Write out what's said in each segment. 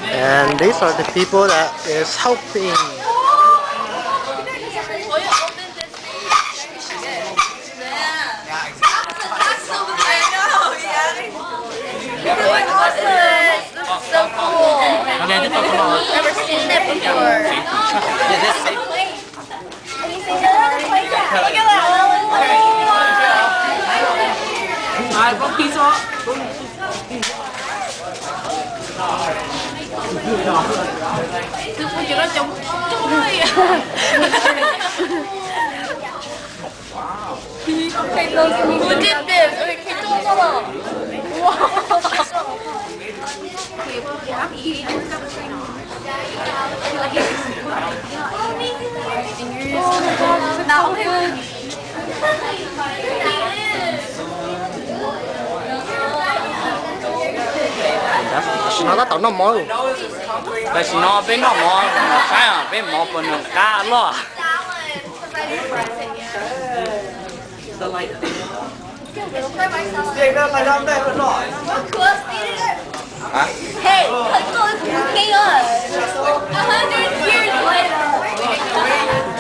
And these are the people that is helping. This is so cool. I've never seen that before. Who did this? Okay, can you tell us? Wow. Tam sim no tab tom noj mov. Tam sim no peb noj mov, saib peb mov puas nws qab loj. Hey, let's go, let's go, chaos. A hundred years later.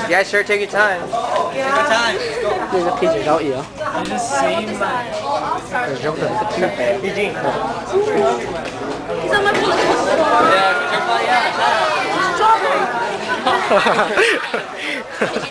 You guys sure take your time. Take your time. Let's go. This is a piece of goat, you know. This is same, uh, There's jokes in it. Someone put strawberry.